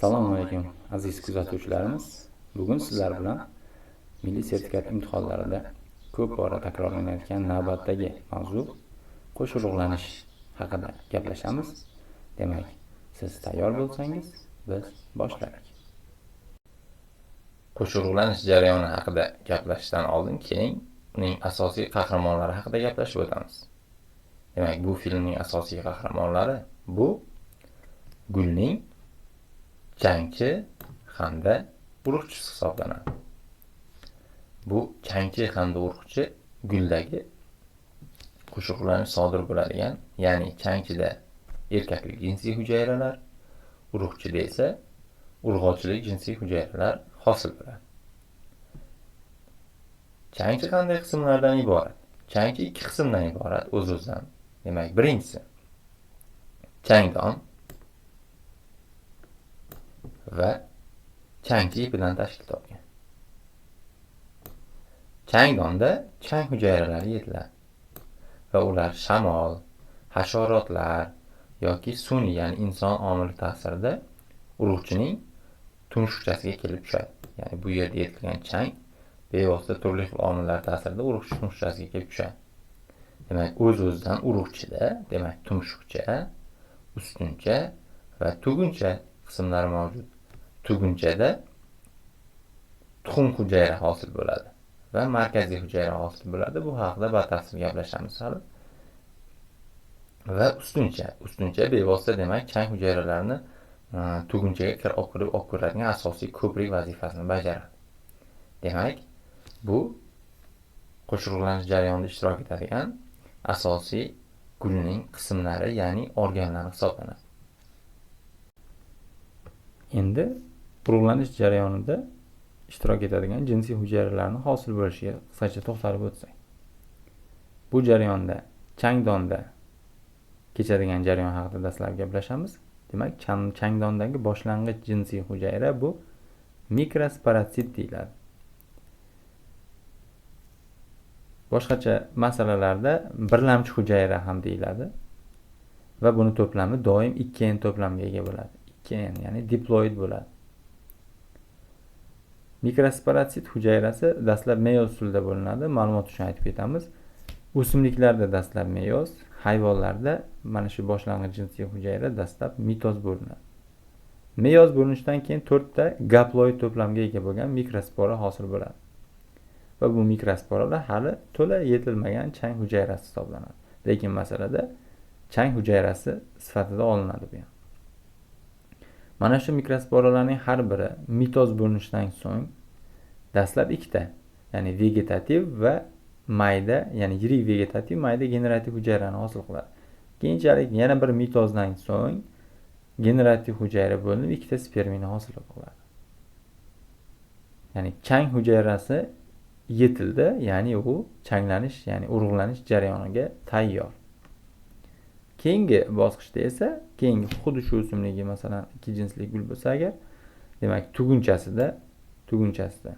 Assalomu alaykum, aziz kuzatuvchilarimiz. Bugun sizlar bilan milliy sertifikat imtihonlarida ko'p bora takrorlanayotgan navbatdagi mavzu qo'sh urug'lanish haqida gaplashamiz. Demak, siz tayyor bo'lsangiz, biz boshladik. Qo'sh urug'lanish jarayoni haqida gaplashishdan oldin keling, uning asosiy qahramonlari haqida gaplashib o'tamiz. Demak, bu filmning asosiy qahramonlari bu gulning changchi hamda urug'chisi hisoblanadi. Bu changchi hamda urug'chi guldagi qo'sh urug'lanish sodir bo'ladigan, ya'ni changchida erkaklik jinsiy hujayralar, urug'chida esa urg'ochilik jinsiy hujayralar hosil bo'ladi. Changchi qanday qismlardan iborat? Changchi ikki qismdan iborat o'z-o'zidan. Demak, birinchisi changdon va changchi ipidan tashkil topgan. Changdonda chang hujayralari yetiladi va ular shamol, hasharotlar yoki sun'iy, ya'ni inson omili ta'sirida urug'chining tumshuqchasiga kelib tushadi. Ya'ni bu yerda yetilgan chang bevosita turli xil omillar ta'sirida urug'chi tumshuqchasiga kelib tushadi. Demak, o'z-o'zidan urug'chida, demak, tumshuqcha, ustuncha va tuguncha qismlari mavjud. Tugunchada tuxum hujayra hosil bo'ladi va markaziy hujayra hosil bo'ladi. Bu haqida batafsil gaplashamiz hali. Va ustuncha, ustuncha bevosita, demak, chang hujayralarini tugunchaga olib kirib olib kiradigan asosiy ko'prik vazifasini bajaradi. Demak, bu qo'sh urug'lanish jarayonida ishtirok etadigan asosiy gulning qismlari, ya'ni organlari hisoblanadi. Endi urug'lanish jarayonida ishtirok etadigan jinsiy hujayralarni hosil bo'lishiga qisqacha to'xtalib o'tsak. Bu jarayonda changdonda kechadigan jarayon haqida dastlab gaplashamiz. Demak, changdondagi boshlang'ich jinsiy hujayra bu mikrosporotsit deyiladi. Boshqacha masalalarda birlamchi hujayra ham deyiladi va buni to'plami doim 2N to'plamga ega bo'ladi. 2N, ya'ni diploid bo'ladi. Mikrosporotsit hujayrasi dastlab meyoz usulida bo'linadi. Ma'lumot uchun aytib ketamiz. O'simliklarda dastlab meyoz, hayvonlarda mana shu boshlang'ich jinsiy hujayra dastlab mitoz bo'linadi. Meyoz bo'linishdan keyin 4 ta gaploid to'plamga ega bo'lgan mikrospora hosil bo'ladi. Va bu mikrosporalar hali to'la yetilmagan chang hujayrasi hisoblanadi. Lekin masalada chang hujayrasi sifatida olinadi bu ham. Mana shu mikrosporalarning har biri mitoz bo'linishdan so'ng dastlab ikkita, ya'ni vegetativ va mayda, ya'ni yirik vegetativ, mayda generativ hujayrani hosil qiladi. Keyinchalik yana bir mitozdan so'ng generativ hujayra bo'linib ikkita spermiyni hosil qiladi. Ya'ni chang hujayrasi yetildi, ya'ni u changlanish, ya'ni urug'lanish jarayoniga tayyor. Keyingi bosqichda esa, keyingi xuddi shu o'simligi, masalan, ikki jinsli gul bo'lsa agar, demak, tugunchasida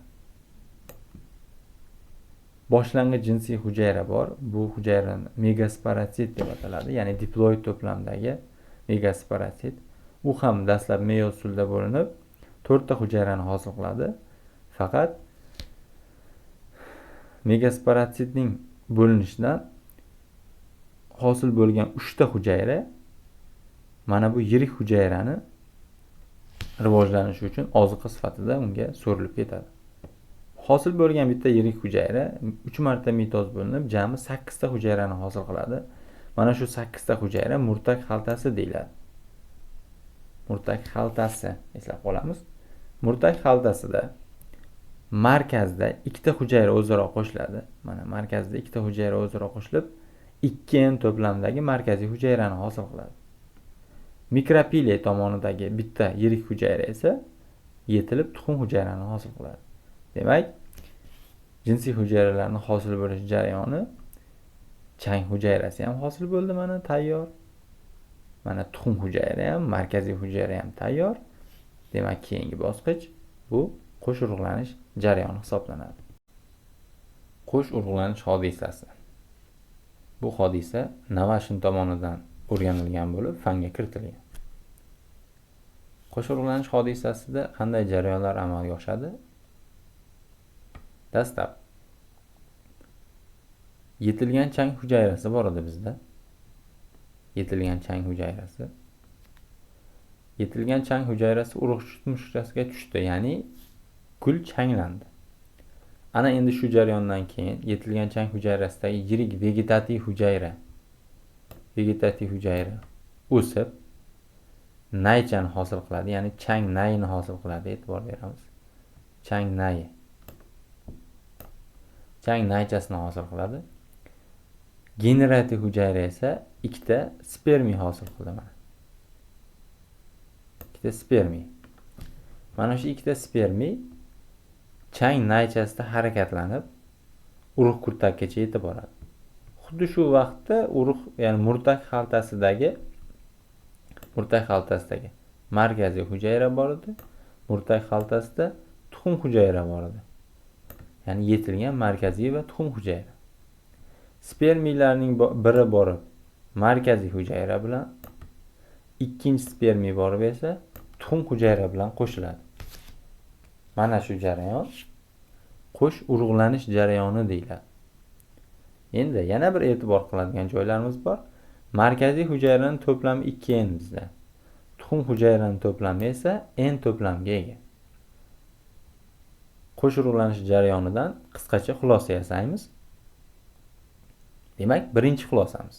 boshlang'ich jinsiy hujayra bor. Bu hujayrani megasporotsit deb ataladi, ya'ni diploid to'plamdagi megasporotsit. U ham dastlab meyoz usulida bo'linib, 4 ta hujayrani hosil qiladi. Faqat megasporotsitning bo'linishidan hosil bo'lgan 3 ta hujayra mana bu yirik hujayrani rivojlanishi uchun oziqa sifatida unga so'rilib ketadi. Hosil bo'lgan bitta yirik hujayra 3 marta mitoz bo'linib, jami 8 ta hujayrani hosil qiladi. Mana shu 8 ta hujayra murtak xaltasi deyiladi. Murtak xaltasi eslab qolamiz. Murtak xaltasida markazda ikkita hujayra o'zaro qo'shiladi. Mana markazda ikkita hujayra o'zaro qo'shilib, 2N to'plamdagi markaziy hujayrani hosil qiladi. Mikropiliya tomonidagi bitta yirik hujayra esa yetilib tuxum hujayrani hosil qiladi. Demak, jinsiy hujayralarning hosil bo'lish jarayoni chang hujayrasi ham hosil bo'ldi, mana tayyor. Mana tuxum hujayra ham, markaziy hujayra ham tayyor. Demak, keyingi bosqich bu qo'sh urug'lanish jarayoni hisoblanadi. Qo'sh urug'lanish hodisasi. Bu hodisa Navashin tomonidan o'rganilgan bo'lib, fanga kiritilgan. Qo'sh urug'lanish hodisasida qanday jarayonlar amalga oshadi? Dastlab yetilgan chang hujayrasi bor edi bizda. Yetilgan chang hujayrasi. Yetilgan chang hujayrasi urug'chi tumshuqchasiga tushdi, ya'ni gul changlandi. Ana endi shu jarayondan keyin yetilgan chang hujayrasidagi yirik vegetativ hujayra o'sib naychani hosil qiladi, ya'ni chang nayini hosil qiladi. E'tibor beramiz. Chang nayi. Chang naychasini hosil qiladi. Generativ hujayra esa ikkita spermiy hosil qildi mana. Ikkita spermiy. Mana shu ikkita spermiy chang naychasida harakatlanib urug' kurtakkacha yetib boradi. Xuddi shu vaqtda urug', ya'ni murtak xaltasidagi markaziy hujayra bor edi. Murtak xaltasida tuxum hujayra bor edi. Ya'ni yetilgan markaziy va tuxum hujayra. Spermiylarning biri borib markaziy hujayra bilan, ikkinchi spermiy borib esa tuxum hujayra bilan qo'shiladi. Mana shu jarayon qo'sh urug'lanish jarayoni deyiladi. Endi yana bir e'tibor qiladigan joylarimiz bor. Markaziy hujayraning to'plami 2N bizda. Tuxum hujayraning to'plami esa N to'plamga ega. Qo'sh urug'lanish jarayonidan qisqacha xulosa yasaymiz. Demak, birinchi xulosamiz.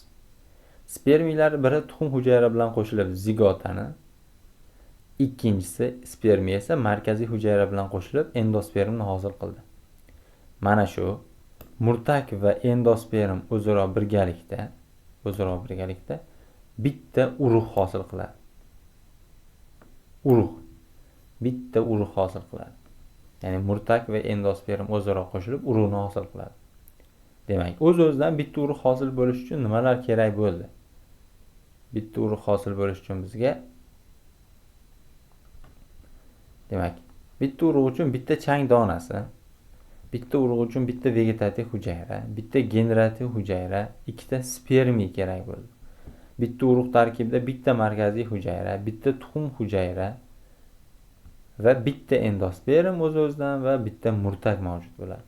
Spermiylar biri tuxum hujayra bilan qo'shilib zigotani, ikkinchisi spermiy esa markaziy hujayra bilan qo'shilib endospermni hosil qildi. Mana shu murtak va endosperm o'zaro birgalikda bitta urug' hosil qiladi. Urug' bitta urug' hosil qiladi. Ya'ni murtak va endosperm o'zaro qo'shilib urug'ni hosil qiladi. Demak, o'z-o'zidan bitta urug' hosil bo'lish uchun nimalar kerak bo'ldi? Bitta urug' hosil bo'lish uchun bizga, demak, bitta urug' uchun bitta chang donasi, bitta urug' uchun bitta vegetativ hujayra, bitta generativ hujayra, ikkita spermiy kerak bo'ldi. Bitta urug' tarkibida bitta markaziy hujayra, bitta tuxum hujayra va bitta endosperm o'z-o'zidan va bitta murtak mavjud bo'ladi.